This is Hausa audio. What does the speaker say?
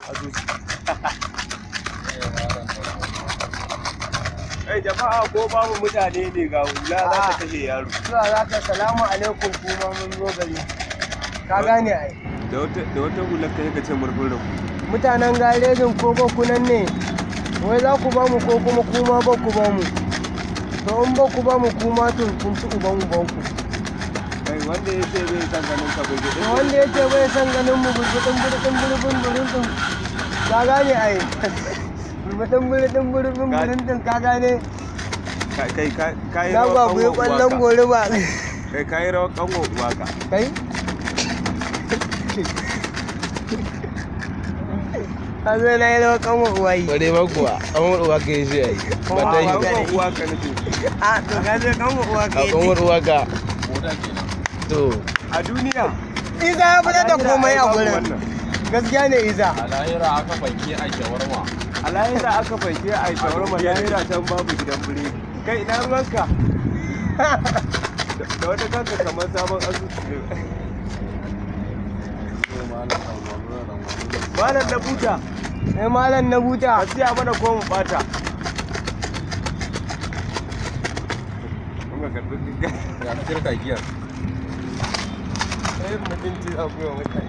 Asusu. Kai jama'a, ko babu mutane ne, ga hula za ta kashe yaro. Zuwa za ka, salamu alaikum, kuma mun zo gari. Ka gane ai. Da wata hular kai ka ce murfin rabu. Mutanen garejin ko ba ku nan ne? Wai za ku ba mu ko kuma ba ku ba mu? To in ba ku ba mu kuma, to kun ci uban ubanku. Kai, wanda ya ce bai san ganin ka bai. To wanda ya ce bai san ganin mu, burbuɗin burɗin burɓin burin. Ka gane ai. Burbuɗin burɗin burɓin burin ɗin, ka gane? Kai, kai. Na Rawar ba ku yi kanwa ƙwallon uwaka. gori ba. Kai, kai rawar kanwa uwaka. Kai? Ka zo na yi rawar kanwa uwayi. Bare ma kuwa, an uwa ka yi shi ai. Ba ta yi. Kanwa uwaka nake. A to ka zo kanwa uwa ka A yi. kanwar uwa ka. To, A duniya. Isa ya fitar da komai a babu gurin. wannan. Gaskiya ne, Isa. A lahira aka fanke a shawarma. A lahira aka fanke a shawarma, lahira can babu gidan biredi. Kai, ina ruwanka? Da wata kanka kamar sabon asusu ne. Malam na buta. Eh, malam na buta. A siya mana ko mu bata. Mun ga karbi. Ya kirka giyar. Eh, mutunci a gwiwa mutane.